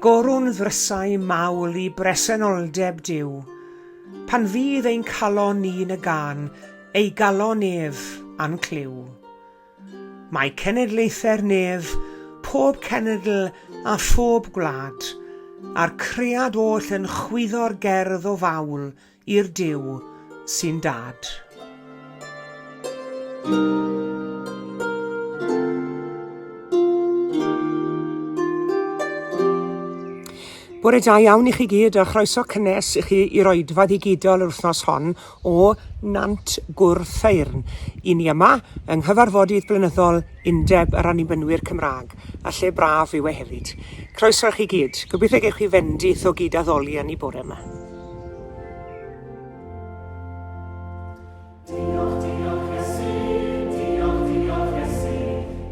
Agorwn ddrysau mawl i bresenoldeb Duw. Pan fydd ein calon ni'n y gân, ei galon ef a'n clyw. Mae cenedlaethau'r nef, pob cenedl a phob gwlad, a'r cread oll yn chwyddo'r gerdd o fawl i'r Duw sy'n Dad. Bore da iawn i chi gyd a chroeso cynnes i chi i'r oedfa ddigidol yr wythnos hon o Nant Gwrtheyrn. I ni yma yng nghyfarfodydd blynyddol Undeb yr Annibynwyr Cymraeg, a lle braf yw e hefyd. Croeso i chi gyd. Gobeithio gewch chi fendith o gyd-addoli â ni bore yma. Diolch, diolch Iesu, diolch, diolch Iesu,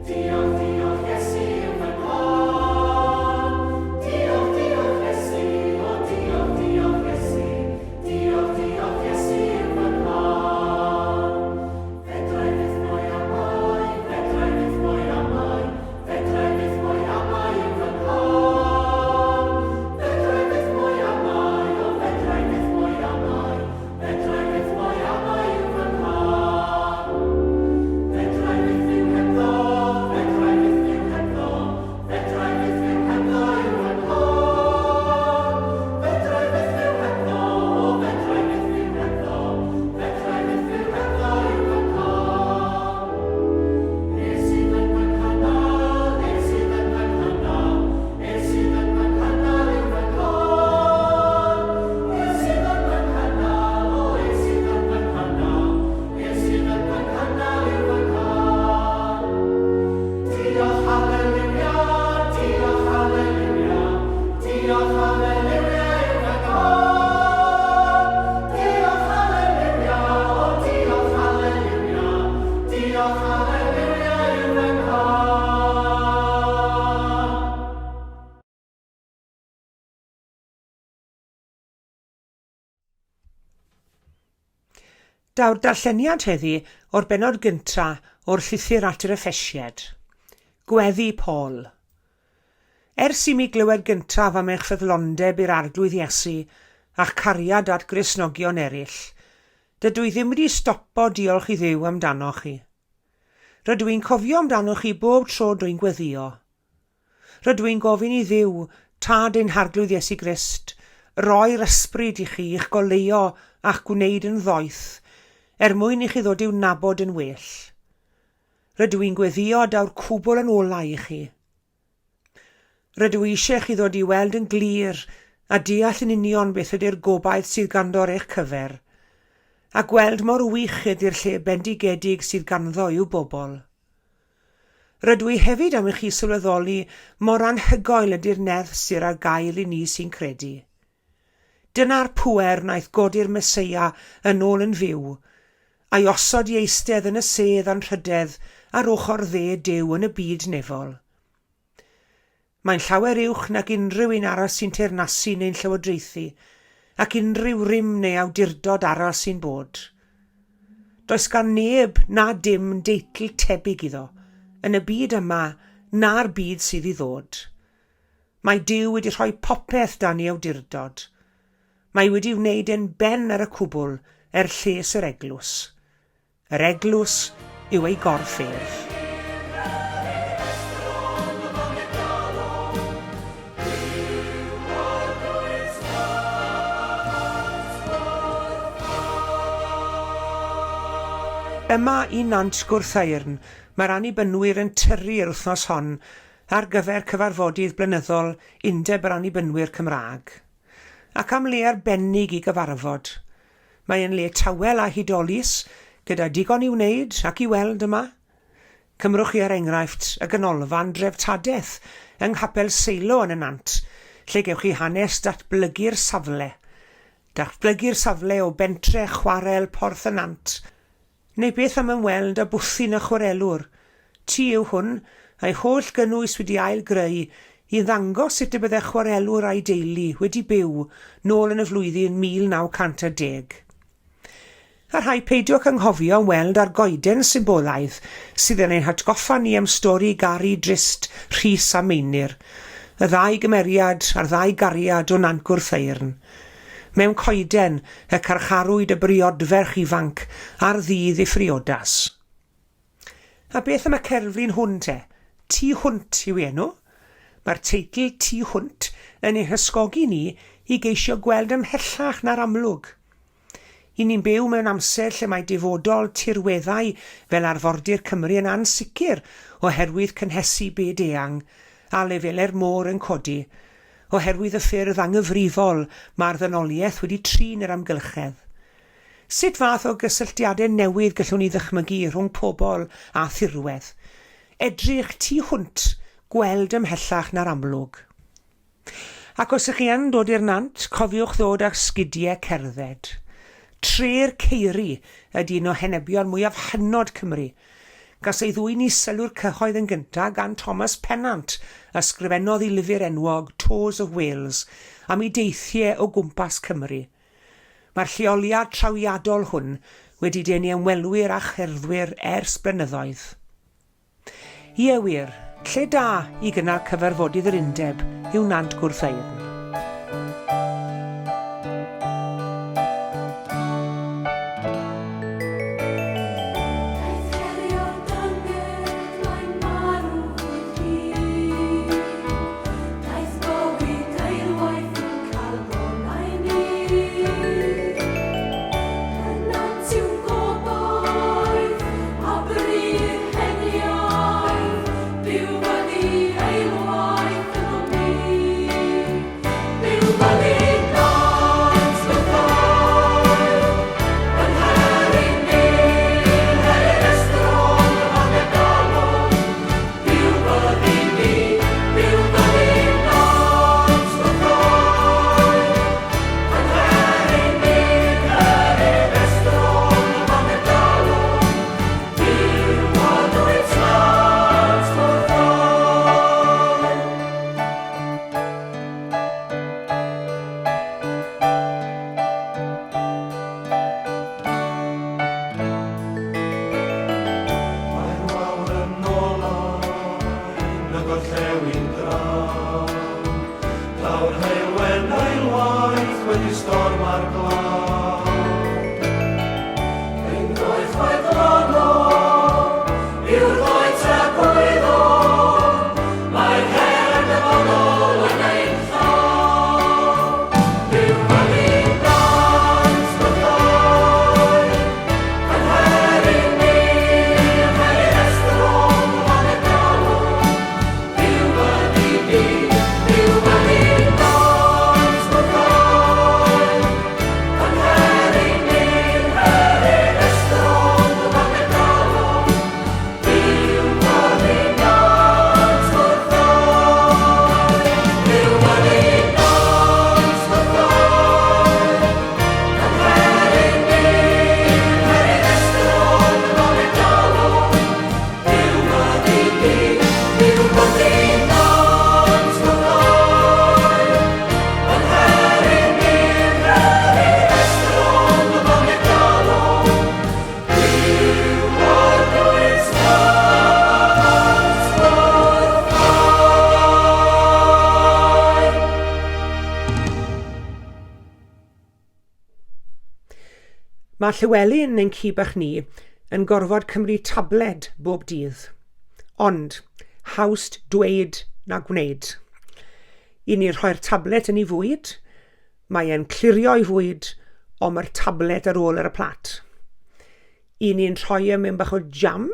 diolch, diolch Iesu yw fy nghân. Diolch, diolch Iesu, o diolch, diolch Iesu, diolch, diolch Iesu yw fy nghân. Fedrai byth mwy amau, fedrai byth mwy amau, Fedrai byth mwy amau yw fy nghân. Fedrai byth mwy amau, o fedrai byth mwy amau, Fedrai byth mwy amau yw fy nghân. Fedrai byth fyw hebddo, fedrai byth fyw hebddo, Fedrai byth fyw hebddo yw fy nghân. Fedrai byth fyw hebddo, o fedrai byth fyw hebddo, Fedrai byth fyw hebddo yw fy nghân. Ef sydd yn fy nghynnal, ef sydd yn fy nghynnal, Ef sydd yn fy nghynnal yw fy nghân. Ef sydd yn fy nghynnal, o ef sydd yn fy nghynnal, Ef sydd yn fy nghynnal yw fy nghân. Diolch haleliwia, diolch haleliwia, Diolch haleliwia yw fy nghân. Diolch haleliwia, o diolch haleliwia, Diolch haleliwia yw fy nghân. Daw'r darlleniad heddi o'r bennod gynta o'r llythyr at yr Effesiaid. Gweddi Paul. Ers i mi glywed gyntaf am eich ffyddlondeb i'r Arglwydd Iesu a'ch cariad at Gristnogion eraill, dydw i ddim wedi stopo diolch i Dduw amdanoch chi. Rydw i'n cofio amdanoch chi bob tro dwi'n gweddïo. Rydw i'n gofyn i Dduw, Tad ein Harglwydd Iesu Grist, roi'r Ysbryd i chi i'ch goleuo a'ch gwneud yn ddoeth, er mwyn i chi ddod i'w nabod yn well. Rydw i'n gweddïo daw'r cwbl yn olau i chi. Rydw i eisiau chi ddod i weld yn glir a deall yn union beth ydy'r gobaith sydd ganddo ar eich cyfer, a gweld mor wych ydy'r lle bendigedig sydd ganddo i'w bobl. Rydw i hefyd am i chi sylweddoli mor anhygoel ydy'r nerth sydd ar gael i ni sy'n credu. Dyna'r pŵer wnaeth godi'r Meseia yn ôl yn fyw, a'i osod i eistedd yn y sedd anrhydedd ar ochr dde Duw yn y byd nefol. Mae'n llawer uwch nag unrhyw un arall sy'n teyrnasu neu'n llywodraethu, ac unrhyw rym neu awdurdod arall sy'n bod. Does gan neb na dim deitl tebyg iddo, yn y byd yma na'r byd sydd i ddod. Mae Duw wedi rhoi popeth dan ei awdurdod. Mae wedi wneud e'n ben ar y cwbl er lles yr eglwys. Yr eglwys yw ei gorff ef. Yma i Nant Gwrtheyrn mae'r Annibynwyr yn tyrru yr wythnos hon ar gyfer cyfarfodydd blynyddol Undeb yr Annibynwyr Cymraeg. Ac am le arbennig i gyfarfod. Mae e'n le tawel a hudolus, gyda digon i'w wneud ac i weld yma. Cymrwch chi er enghraifft y Ganolfan Dreftadaeth yng Nghapel Seilo yn y Nant, lle gewch chi hanes datblygu'r safle. Datblygu'r safle o bentre chwarel Porth y Nant. Neu beth am ymweld â bwthyn y chwarelwr? Tŷ yw hwn, a'i holl gynnwys wedi ail-greu i ddangos sut y bydde chwarelwr a'i deulu wedi byw nôl yn y flwyddyn 1910. A rhaid peidio ac anghofio ymweld â'r goeden symbolaidd sydd yn ein hatgoffa ni am stori garu drist Rhys a Meinir. y ddau gymeriad a'r ddau gariad o Nant Gwrtheyrn. Mewn coeden y carcharwyd y briodferch ifanc ar ddydd ei phriodas. A beth am y cerflun hwn te? Tu Hwnt yw ei enw. Mae'r teitl Tu Hwnt yn ein hysgogi ni i geisio gweld ymhellach na'r amlwg. I ni'n byw mewn amser lle mae dyfodol tirweddau fel arfordir Cymru yn ansicr oherwydd cynhesu byd eang a lefelau'r môr yn codi, oherwydd y ffyrdd anghyfrifol mae'r ddynoliaeth wedi trin yr amgylchedd. Sut fath o gysylltiadau newydd gallwn ni ddychmygu rhwng pobl a thirwedd? Edrych tu hwnt, gweld ymhellach na'r amlwg. Ac os ych chi yn dod i'r Nant, cofiwch ddod â'ch sgidiau cerdded. Tre'r Ceiri ydy un o henebion mwyaf hynod Cymru. Gas ei ddwyn i sylw'r cyhoedd yn gyntaf gan Thomas Pennant, ysgrifennodd ei lyfr enwog Tours of Wales am ei deithiau o gwmpas Cymru. Mae'r lleoliad trawiadol hwn wedi denu ymwelwyr a cherddwyr ers blynyddoedd. Ie wir, lle da i gynnal cyfarfodydd yr Undeb yw Nant Gwrtheyrn. Mae Llywelyn ein ci bach ni yn gorfod cymryd tabled bob dydd. Ond, haws dweud na gwneud. I ni rhoi'r tablet yn ei fwyd, Mae e'n clirio'i fwyd, ond mae'r tablet ar ôl ar y plat. I ni'n rhoi e mewn bach o jam,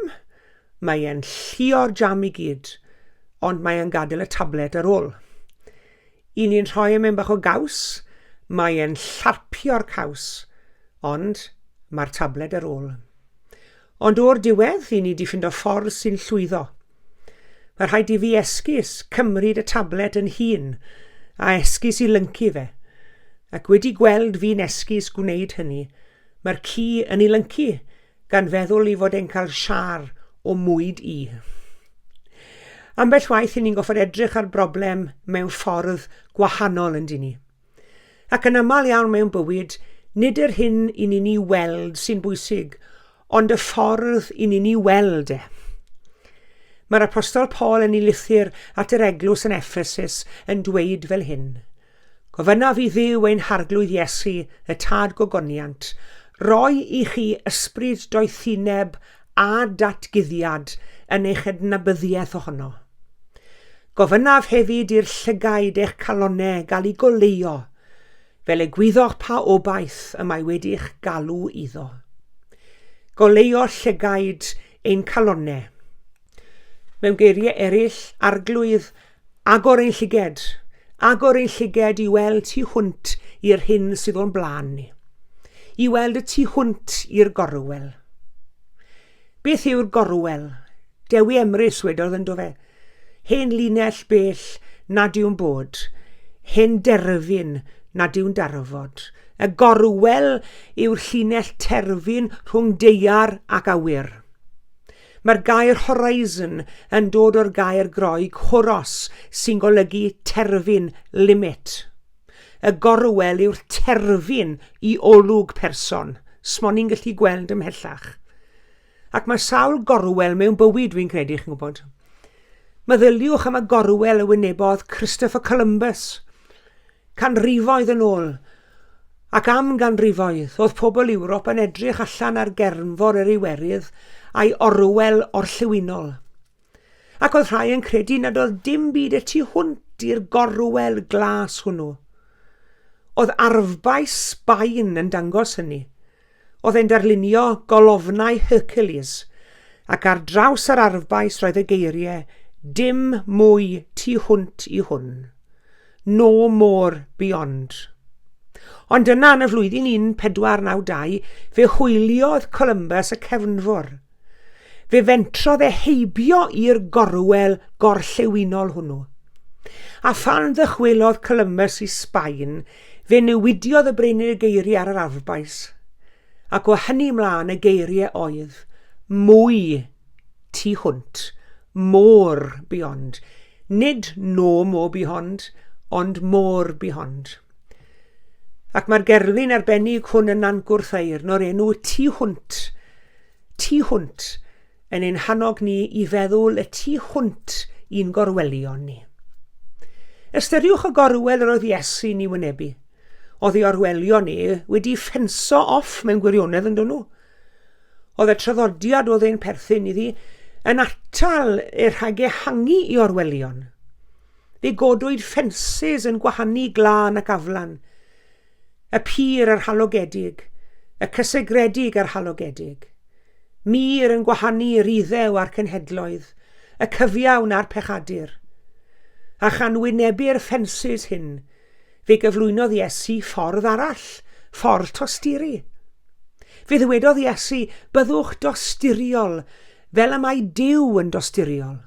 mae e'n llio'r jam i gyd, ond mae e'n gadael y tablet ar ôl. I ni'n rhoi e mewn bach o gaws, mae e'n llarpio'r caws, ond mae'r tabled ar ôl. Ond o'r diwedd, i ni 'di ffindo ffordd sy'n llwyddo. Mae rhaid i fi esgus cymryd y tablet yn hun a esgus i lyncu fe. Ac wedi gweld fi'n esgus gwneud hynny, mae'r ci yn ei lyncu gan feddwl ei fod e'n cael siâr o mwyd i. Ambell waith i ni'n goffod edrych ar broblem mewn ffordd gwahanol yn dyn ni. Ac yn aml iawn mewn bywyd, nid yr hyn i ni'n ei weld sy'n bwysig, ond y ffordd i ni'n ei weld e. Mae'r Apostol Paul yn ei lythyr at yr eglwys yn Ephesus yn dweud fel hyn, Gofynnaf i Dduw ein Harglwydd Iesu, y Tad gogoniant, roi i chi ysbryd doethineb a datguddiad yn eich adnabyddiaeth ohono. Gofynnaf hefyd i'r llygaid eich calonnau gael eu goleuo, fel y gwyddoch pa obaith y mae wedi'ch galw iddo. Goleuo llygaid ein calonnau. Mewn geiriau eraill, Arglwydd, agor ein llyged, agor ein llyged i weld tu hwnt i'r hyn sydd o'n blaen ni, i weld y tu hwnt i'r gorwel. Beth yw'r gorwel? Dewi Emrys wedodd ynddo fe. Hen linell bell nad yw'n bod, hen derfyn nad yw'n darfod. Y gorwel yw'r llinell terfyn rhwng daear ac awyr. Mae'r gair horizon yn dod o'r gair Groeg horos sy'n golygu terfyn, limit. Y gorwel yw'r terfyn i olwg person, smo ni'n gallu gweld ymhellach. Ac mae sawl gorwel mewn bywyd, dwi'n credu, chi'n gwybod. Meddyliwch am y gorwel y wynebodd Christopher Columbus canrifoedd yn ôl, ac am ganrifoedd, oedd pobl Ewrop yn edrych allan ar gefnfor yr Iwerydd a'i orwel orllewinol. Ac oedd rhai yn credu nad oedd dim byd y tu hwnt i'r gorwel glas hwnnw. Oedd arfbais Sbaen yn dangos hynny. Oedd e'n darlunio golofnau Hercules, ac ar draws yr arfbais roedd y geiriau 'Dim mwy tu hwnt i hwn', 'No more beyond'. Ond yna yn y flwyddyn 1492 fe hwyliodd Columbus y cefnfor. Fe fentrodd e heibio i'r gorwel gorllewinol hwnnw. A phan ddychwelodd Columbus i Sbaen, fe newidiodd y brenin y geiriau ar yr arfbais, ac o hynny mlaen y geiriau oedd, mwy tu hwnt, more beyond. Nid no more beyond, ond more beyond. Ac mae'r gerddin arbennig hwn yn Nant Gwrtheyrn o'r enw Tu Hwnt, Tu Hwnt, yn ein hannog ni i feddwl y tu hwnt i'n gorwelion ni. Ystyriwch y gorwel yr oedd Iesu'n ei wynebu. Oedd ei orwelion ni wedi ffenso off mewn gwirionedd yn nhw. Oedd y traddodiad oedd e'n perthyn iddi yn atal e rhag ehangu i orwelion. Fe godwyd ffensys yn gwahanu glân ac aflan, y pur a'r halogedig, y cysegredig a'r halogedig. Mur yn gwahanu yr Iddew a'r cenhedloedd, y cyfiawn a'r pechadur. A chan wynebu'r ffensys hyn, fe gyflwynodd Iesu ffordd arall, ffordd tosturi. Fe ddywedodd Iesu, byddwch dosturiol, fel y mae Duw yn dosturiol.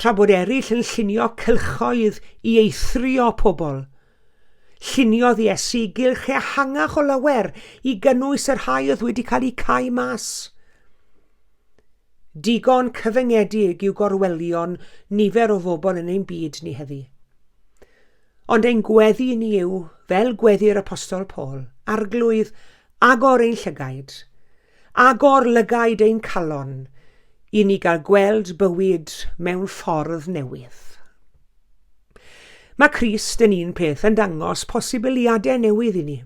Tra bod eraill yn llunio cylchoedd i eithrio pobl, lluniodd Iesu gylch ehangach o lawer i gynnwys y rhai oedd wedi cael eu cau mas. Digon cyfyngedig yw gorwelion nifer o fobl yn ein byd ni heddi. Ond ein gweddi ni yw, fel gweddi'r Apostol Paul, Arglwydd, agor ein llygaid, Agor lygaid ein calon i ni gael gweld bywyd mewn ffordd newydd. Mae Crist yn un peth yn dangos posibiliadau newydd i ni.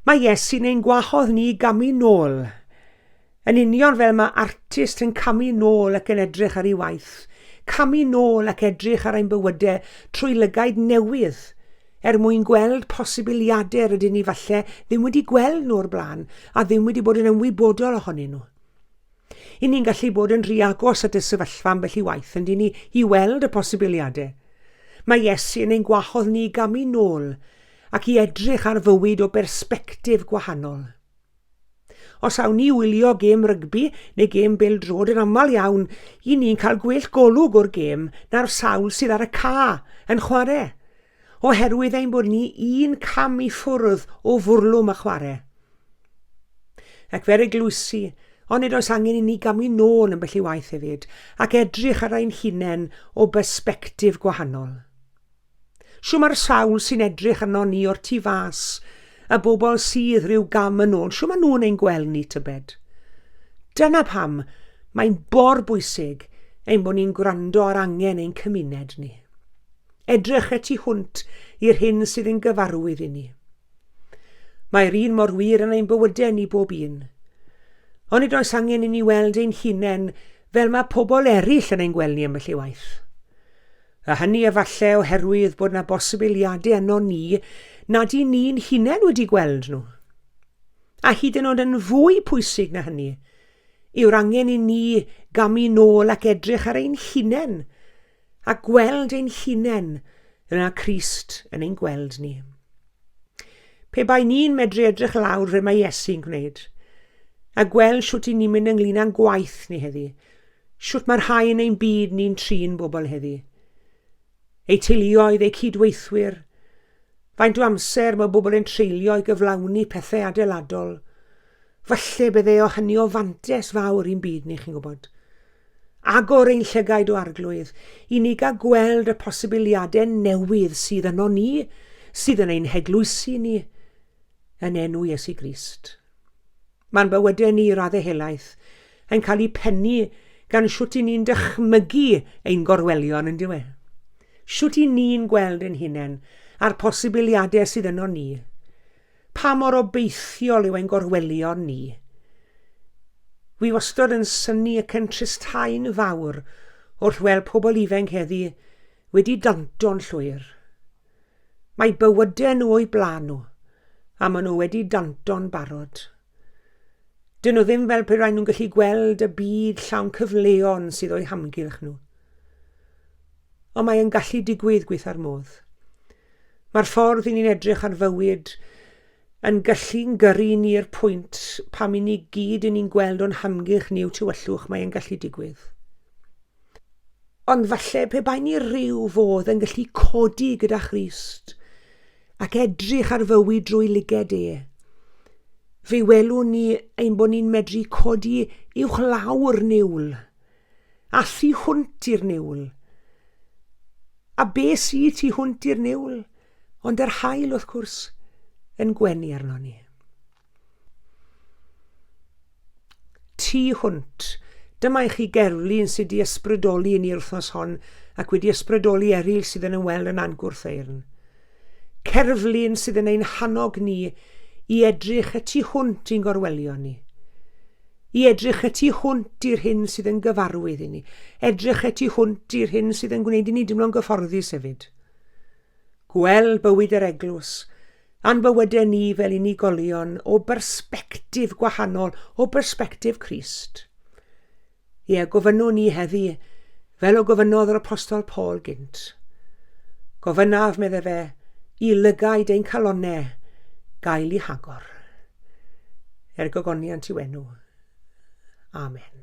Mae Iesu'n ein gwahodd ni i gamu nôl, yn union fel mae artist yn camu nôl ac yn edrych ar ei waith, camu nôl ac edrych ar ein bywydau trwy lygaid newydd er mwyn gweld posibiliadau rydyn ni falle ddim wedi gweld nhw o'r blaen a ddim wedi bod yn ymwybodol ohonyn nhw. I ni'n gallu bod yn rhy agos at y sefyllfa ambell i waith yn ni i weld y posibiliadau. Mae Iesu yn ein gwahodd ni i gamu nôl ac i edrych ar fywyd o bersbectif gwahanol. Os awn ni wylio gêm rygbi neu gêm bêl-droed yn aml iawn, i ni'n cael gwell golwg o'r gêm na'r sawl sydd ar y ca yn chwarae, oherwydd ein bod ni un cam i ffwrdd o fwrlwm y chwarae. Ac fer eglwysi, onid oes angen i ni gamu nôl ambell i waith hefyd, ac edrych ar ein hunain o bersbectif gwahanol. Shw mae'r sawl sy'n edrych arnon ni o'r tu fas, y bobl sydd rhyw gam yn ôl, shw maen nhw'n ein gweld ni, tybed? Dyna pam mae'n bor bwysig. ein bod ni'n gwrando ar angen ein cymuned ni. Edrych y tu hwnt i'r hyn sydd yn gyfarwydd i ni. Mae'r un mor wir yn ein bywydau ni bob un. Onid oes angen i ni weld ein hunain fel mae pobl eraill yn ein gweld ni ambell i waith? A hynny efallai oherwydd bod 'na bosibiliadau yno ni nad i ni'n hunain wedi gweld nhw. A hyd yn oed yn fwy pwysig na hynny, yw'r angen i ni gamu nôl ac edrych ar ein hunain a gweld ein hunain fel mae Crist yn ein gweld ni. Pe bai ni'n medru edrych lawr fel mae Iesu'n gwneud, a gweld shwt i ni'n mynd ynglyn â'n gwaith ni heddi, shwt mae'r rhai yn ein byd ni'n trin bobl heddi, eu teuluoedd, eu cydweithwyr, faint o amser mae bobl yn treulio i gyflawni pethau adeiladol, falle bydde o hynny o fantes fawr i'n byd ni, chi'n gwybod. Agor ein llygaid o Arglwydd, i ni gael gweld y posibiliadau newydd sydd yno ni, sydd yn ein heglwysi ni, yn enw Iesu Grist. Mae'n bywydau ni i raddau helaeth yn cael eu pennu gan shwt i ni'n dychmygu ein gorwelion, yn dyw e? Shwt i ni'n gweld ein hunain a'r posibiliadau sydd yno ni. Pa mor obeithiol yw ein gorwelion ni? Wi wastod yn synnu ac yn tristhau'n fawr wrth weld pobl ifanc heddi wedi danto'n llwyr. Mae bywydau nhw o'u blaen nhw, a maen nhw wedi danto'n barod. Dyn nhw ddim fel pe rai nhw'n gallu gweld y byd llawn cyfleon sydd o'u hamgylch nhw. Ond mae yn gallu digwydd gweitha'r modd. Mae'r ffordd i ni'n edrych ar fywyd yn gallu'n gyrru ni i'r pwynt pam i ni gyd i ni'n gweld o'n hamgylch ni yw tywyllwch, mae yn gallu digwydd. Ond falle pe bai ni rhyw fodd yn gallu codi gyda Christ ac edrych ar fywyd drwy lyged e, fe welwn ni ein bod ni'n medru codi uwchlaw'r niwl a thu hwnt i'r niwl. A be sy tu hwnt i'r niwl? Ond yr haul, wrth gwrs, yn gwenu arno ni. Tu hwnt. Dyma i chi gerflun sydd wedi ysbrydoli i ni'r wythnos hon ac wedi ysbrydoli eraill sydd yn ymweld yn Angwrtheyrn. Cerflun sydd yn ein hannog ni i edrych y tu hwnt i'n gorwelion ni. I edrych y tu hwnt i'r hyn sydd yn gyfarwydd i ni. Edrych y tu hwnt i'r hyn sydd yn gwneud i ni dimlo'n gyfforddus hefyd. Gweld bywyd yr eglwys, a'n bywydau ni fel unigolion o bersbectif gwahanol, o bersbectif Crist. Ie, gofynnwn ni heddi, fel o gofynnodd yr Apostol Paul gynt. Gofynnaf, medde fe, i lygaid ein calonnau gael eu hagor. Er gogoniant i'w enw. Amen.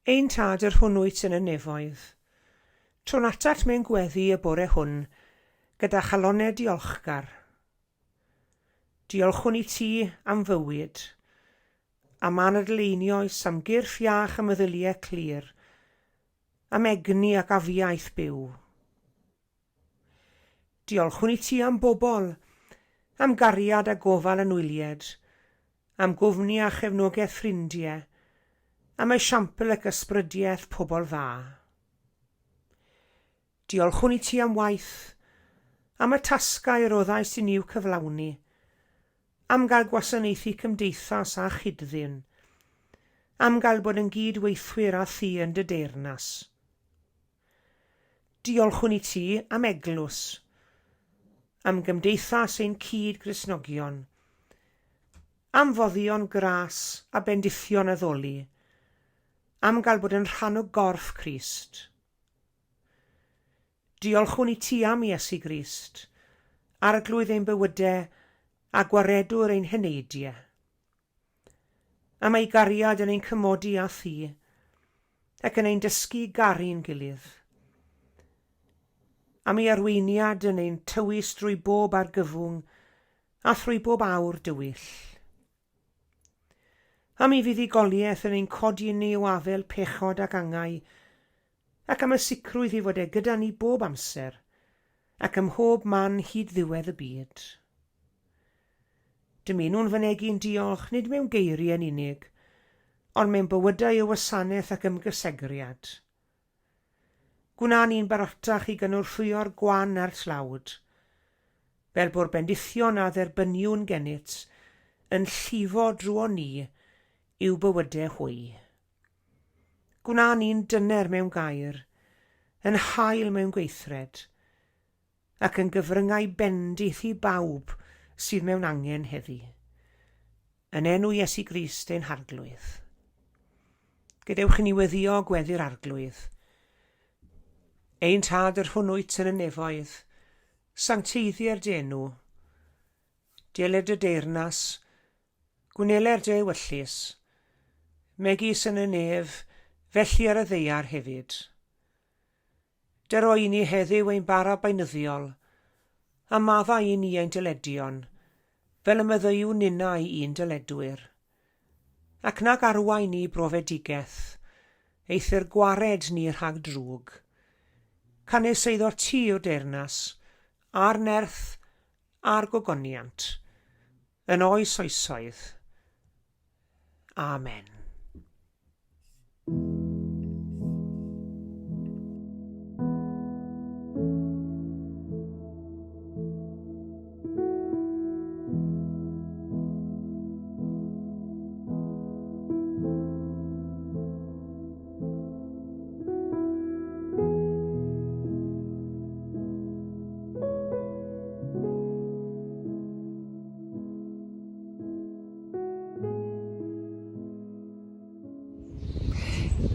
Ein Tad yr hwn wyt yn y nefoedd, tro'n atat mewn gweddi y bore hwn gyda chalonnau diolchgar. Diolchwn i ti am fywyd, am anadl einioes, am gyrff iach a meddyliau clir, am egni ac afiaith byw. Diolchwn i ti am bobl, am gariad a gofal anwylied, am gwmni a chefnogaeth ffrindiau, am esiampl ac ysbrydiaeth pobl dda. Diolchwn i ti am waith, am y tasgau yr oddais i ni i'w cyflawni, am gael gwasanaethu cymdeithas a chyd-ddyn, am gael bod yn gyd-weithwyr â thi yn dy deyrnas. Diolchwn i ti am eglwys, am gymdeithas ein cyd-Gristnogion, am foddion gras a bendithion addoli, am gael bod yn rhan o gorff Crist. Diolchwn i ti am Iesu Grist, Arglwydd ein bywydau a Gwaredwr ein heneidiau. Am ei gariad yn ein cymodi â thi, ac yn ein dysgu i garu'n gilydd. Am ei arweiniad yn ein tywys drwy bob argyfwng a thrwy bob awr dywyll. Am ei fuddugoliaeth yn ein codi ni o afel pechod ac angau, ac am y sicrwydd ei fod e gyda ni bob amser, ac ym mhob man hyd ddiwedd y byd. Dymunwn fynegi'n diolch nid mewn geiriau yn unig, ond mewn bywydau o wasanaeth ac ymgysegriad. Gwna ni'n barotach i gynorthwyo'r gwan a'r tlawd, fel bo'r bendithion a dderbyniwn gennyt yn llifo drwon ni i'w bywydau hwy. Gwna ni'n dyner mewn gair, yn hael mewn gweithred, ac yn gyfryngau bendith i bawb sydd mewn angen heddi. Yn enw Iesu Grist ein Harglwydd. Gadewch i ni weddio gweddi'r Arglwydd. Ein Tad yr hwn wyt yn y nefoedd, sancteiddier dy enw. Deled dy deyrnas, gwneler dy ewyllys, megis yn y nef, felly ar y ddaear hefyd. Dero i ni heddiw ein bara beunyddiol, a maddau i ni ein dyledion, fel y maddeuwn ninnau i'n dyledwyr. Ac nag arwain ni i brofedigaeth, eithr gwared ni rhag drwg. Canys eiddo ti yw'r deyrnas, a'r nerth, a'r gogoniant, yn oes oesoedd. Amen.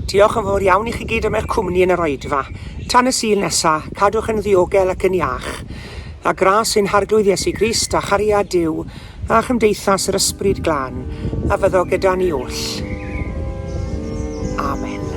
Diolch yn fawr iawn i chi gyd am eich cwmni yn yr oedfa. Tan y Sul nesa, cadwch yn ddiogel ac yn iach. A gras ein Harglwydd Iesu Grist a chariad Duw a chymdeithas yr Ysbryd Glân a fyddo gyda ni oll. Amen.